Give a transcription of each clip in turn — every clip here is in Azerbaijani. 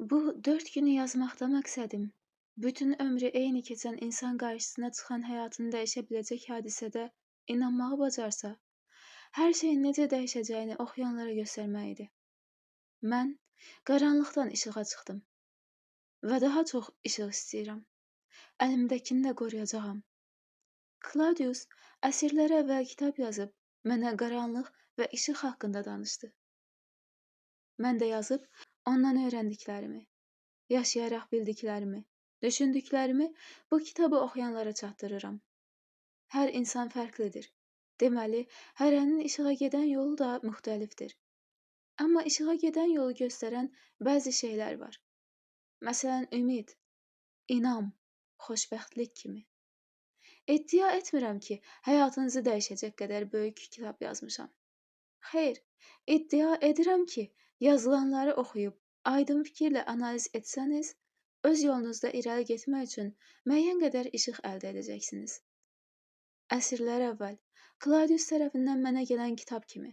Bu 4 günü yazmaqda məqsədim, bütün ömrü eyni keçən insan qarşısına çıxan həyatını dəyişə biləcək hadisədə inanmağı bacarsa, hər şeyin necə dəyişəcəyini oxuyanlara göstərmək idi. Mən qaranlıqdan işığa çıxdım və daha çox işıq istəyirəm. Əlimdəkini də qoruyacağam. Claudius əsrlər əvvəl kitab yazıb mənə qaranlıq və işıq haqqında danışdı. Mən də yazıb ondan öyrəndiklərimi, yaşayaraq bildiklərimi, düşündüklərimi bu kitabı oxuyanlara çatdırıram. Hər insan fərqlidir. Deməli, hərənin işığa gedən yolu da müxtəlifdir. Amma işığa gedən yolu göstərən bəzi şeylər var. Məsələn, ümid, inam, xoşbəxtlik kimi. İddia etmirəm ki, həyatınızı dəyişəcək qədər böyük kitab yazmışam. Xeyr, iddia edirəm ki, yazılanları oxuyub, aydın fikirlə analiz etsəniz, öz yolunuzda irəli getmək üçün müəyyən qədər işıq əldə edəcəksiniz. Əsrlər əvvəl Claudius tərəfindən mənə gələn kitab kimi.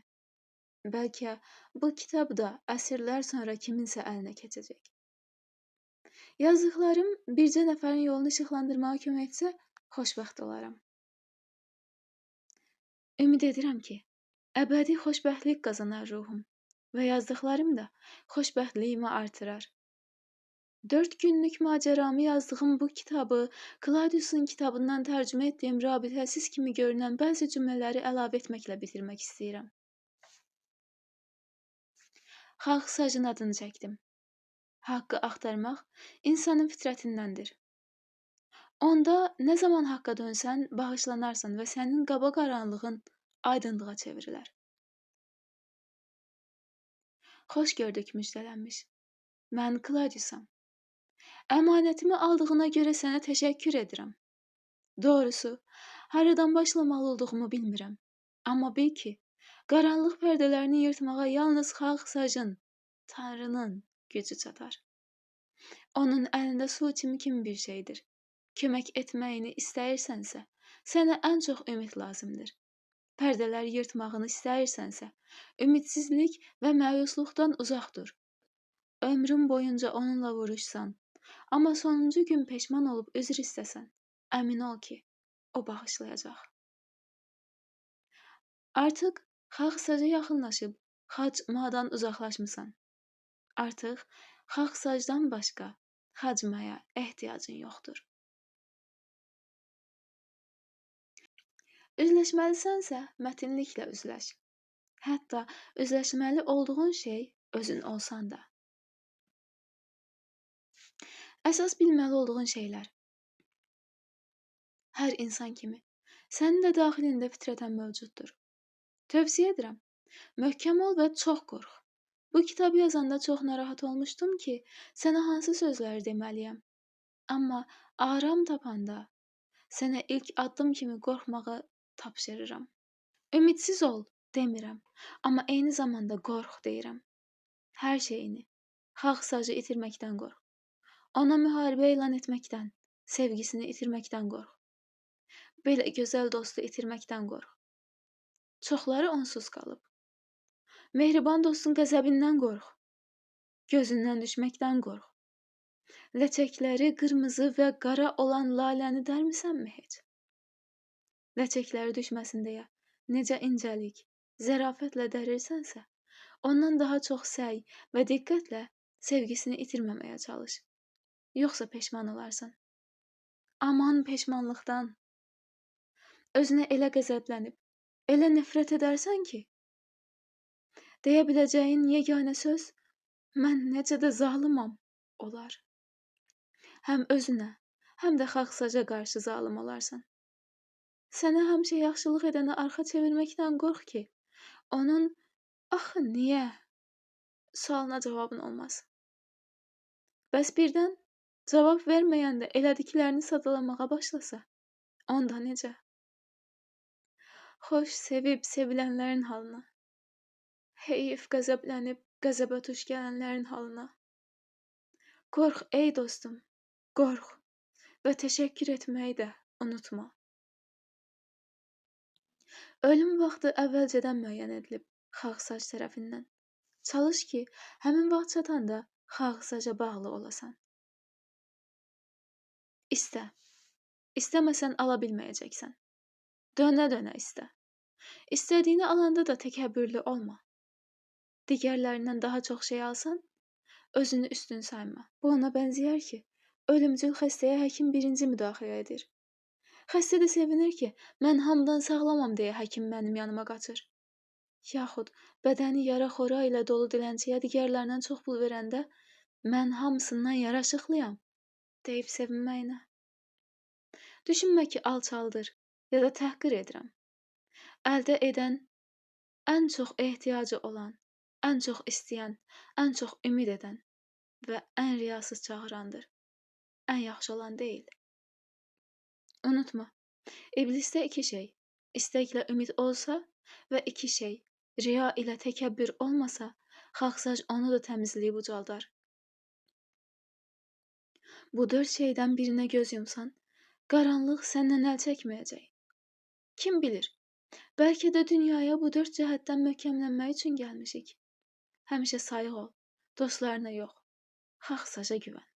Bəlkə bu kitab da əsrlər sonra kiminsə əlinə keçəcək. Yazdıqlarım bircə nəfərin yolunu işıqlandırmağa kömək etsə, xoşbəxt olaram. Ümid edirəm ki, əbədi xoşbəxtlik qazanar ruhum və yazdıqlarım da xoşbəxtliyimi artırar. 4 günlük maceramı yazdığım bu kitabı Claudius'un kitabından tərcümə etdiyim rabitəsiz kimi görünən bəzi cümlələri əlavə etməklə bitirmək istəyirəm. Xalq-sacın adını çəkdim. Haqqı axtarmaq insanın fitrətindəndir. Onda nə zaman haqqa dönsən, bağışlanarsan və sənin qaba qaranlığın aydınlığa çevrilər. Xoş gördük müjdələnmiş. Mən Claudiusam. Əmanətimi aldığına görə sənə təşəkkür edirəm. Doğrusu, haradan başlamalı olduğumu bilmirəm. Amma bil ki, qaranlıq pərdələrini yırtmağa yalnız xalq-sacın, Tanrının gücü çatar. Onun əlində su içimi kimi bir şeydir. Kömək etməyini istəyirsənsə, sənə ən çox ümid lazımdır. Pərdələri yırtmağını istəyirsənsə, ümidsizlik və məyusluqdan uzaq dur. Ömrün boyunca onunla vuruşsan, amma sonuncu gün peşman olub üzr istəsən, əmin ol ki, o bağışlayacaq. Artıq xalq-saca yaxınlaşıb, xac-madan uzaqlaşmısan. Artıq xalq-sacdan başqa xacmaya ehtiyacın yoxdur. Üzləşməlisənsə, mətinliklə üzləş. Hətta üzləşməli olduğun şey özün olsan da. Əsas bilməli olduğun şeylər. Hər insan kimi, sənin də daxilində fitrətən mövcuddur. Tövsiyə edirəm, möhkəm ol və çox qorx. Bu kitabı yazanda çox narahat olmuşdum ki, sənə hansı sözləri deməliyəm. Amma aram tapanda sənə ilk addım kimi qorxmağı tapşırıram. Ümidsiz ol demirəm, amma eyni zamanda qorx deyirəm. Hər şeyini, xalq-sacı itirməkdən qorx. Ona müharibə elan etməkdən, sevgisini itirməkdən qorx. Belə gözəl dostu itirməkdən qorx. Çoxları onsuz qalıb. Mehriban dostun qəzəbindən qorx. Gözündən düşməkdən qorx. Ləçəkləri qırmızı və qara olan laləni dərmisənmi heç? Ləçəkləri düşməsin deyə necə incəlik, zərafətlə dərirsənsə, ondan daha çox səy və diqqətlə sevgisini itirməməyə çalış. Yoxsa peşman olarsan. Aman peşmanlıqdan! Özünə elə qəzəblənib, elə nifrət edərsən ki, deyə biləcəyin yeganə söz, mən necə də zalimam olar. Həm özünə, həm də xalq-saca qarşı zalim olarsan. Sənə həmişə yaxşılıq edənə arxa çevirməkdən qorx ki, onun axı niyə sualına cavabın olmaz. Bəs birdən cavab verməyəndə elədiklərini sadalamağa başlasa, onda necə? Xoş sevib sevilənlərin halına, heyif qəzəblənib qəzəbə tuş gələnlərin halına. Qorx ey dostum, qorx və təşəkkür etməyi də unutma. Ölüm vaxtı əvvəlcədən müəyyən edilib xalq-sac tərəfindən. Çalış ki, həmin vaxt çatanda Xaxsaca bağlı olasan. İstə. İstəməsən ala bilməyəcəksən. Dönə-dönə istə. İstədiyini alanda da təkəbbürlü olma. Digərlərindən daha çox şey alsan, özünü üstün sayma. Bu ona bənzəyər ki, ölümcül xəstəyə həkim birinci müdaxilə edir. Xəstə də sevinir ki, mən hamıdan sağlamam deyə həkim mənim yanıma qaçır. Yaxud bədəni yara xora ilə dolu dilənçiyə digərlərindən çox pul verəndə mən hamısından yaraşıqlıyam deyib sevinməyinə. Düşünmə ki, alçaldır ya da təhqir edirəm. Əldə edən, ən çox ehtiyacı olan, ən çox istəyən, ən çox ümid edən və ən riyasız çağırandır. Ən yaxşı olan deyil. Unutma, iblisdə iki şey, istəklə ümid olsa və iki şey, riya ilə təkəbbür olmasa, xaxsac onu da təmizləyib ucaldar. Bu dörd şeydən birinə göz yumsan, qaranlıq səndən əl çəkməyəcək. Kim bilir, bəlkə də dünyaya bu dörd cəhətdən möhkəmlənmək üçün gəlmişik. Həmişə sayıq ol, dostlarına yox, xaxsaca güvən.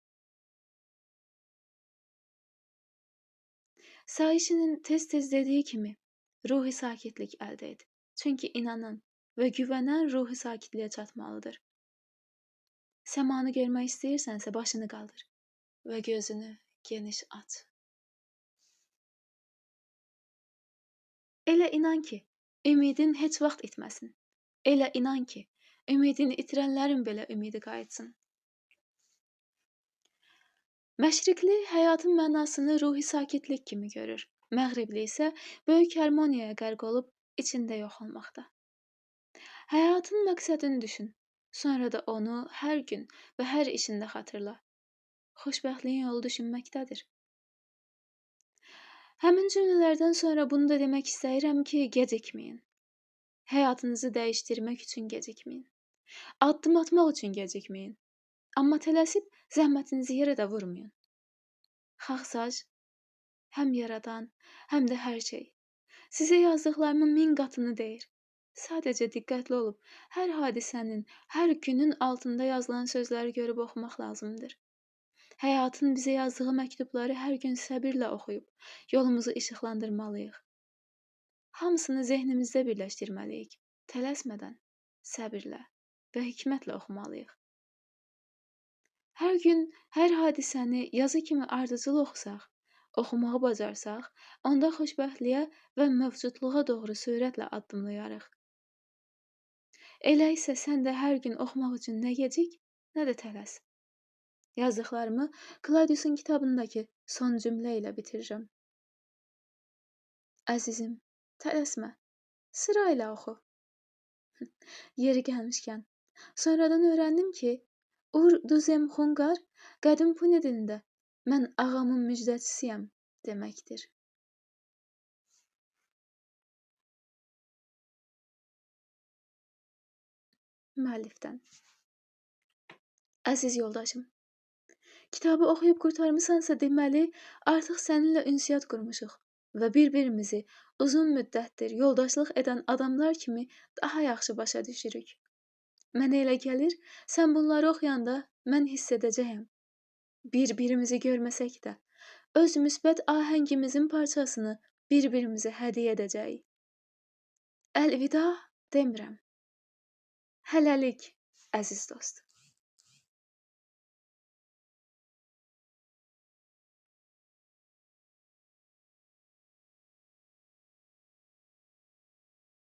Sayişinin tez-tez dediyi kimi, ruhi sakitlik əldə et. Çünki inanan və güvənən ruhi sakitliyə çatmalıdır. Səmanı görmək istəyirsənsə başını qaldır və gözünü geniş aç. Elə inan ki, ümidin heç vaxt itməsin. Elə inan ki, ümidini itirənlərin belə ümidi qayıtsın. Məşriqli həyatın mənasını ruhi sakitlik kimi görür. Məğribli isə böyük harmoniyaya qərq olub içində yox olmaqda. Həyatın məqsədini düşün. Sonra da onu hər gün və hər işində xatırla. Xoşbəxtliyin yolu düşünməkdədir. Həmin cümlələrdən sonra bunu da demək istəyirəm ki, gecikməyin. Həyatınızı dəyişdirmək üçün gecikməyin. Addım atmaq üçün gecikməyin. Amma tələsib zəhmətinizi yerə də vurmayın. Xaxsac həm yaradan, həm də hər şey. Sizə yazdıqlarımın 1000 qatını deyir. Sadəcə diqqətli olub, hər hadisənin, hər günün altında yazılan sözləri görüb oxumaq lazımdır. Həyatın bizə yazdığı məktubları hər gün səbirlə oxuyub, yolumuzu işıqlandırmalıyıq. Hamısını zehnimizdə birləşdirməliyik. Tələsmədən, səbirlə və hikmətlə oxumalıyıq. Hər gün, hər hadisəni yazı kimi ardıcıl oxusaq, oxumağı bacarsaq, onda xoşbəxtliyə və mövcudluğa doğru sürətlə addımlayarıq. Elə isə sən də hər gün oxumaq üçün nə gecik, nə də tələs. Yazdıqlarımı Claudius'un kitabındakı son cümlə ilə bitirirəm. Əzizim, tələsmə, sırayla oxu. Yeri gəlmişkən, sonradan öyrəndim ki, Ur Duzem Xunqar qədim Puni dilində mən ağamın müjdəçisiyəm deməkdir. Müəllifdən. Əziz yoldaşım, kitabı oxuyub qurtarmısansa deməli, artıq səninlə ünsiyyət qurmuşuq və bir-birimizi uzun müddətdir yoldaşlıq edən adamlar kimi daha yaxşı başa düşürük. Mənə elə gəlir, sən bunları oxuyanda mən hiss edəcəyəm. Bir-birimizi görməsək də, öz müsbət ahəngimizin parçasını bir-birimizə hədiyyə edəcəyik. Əlvida demirəm. Hələlik, əziz dost.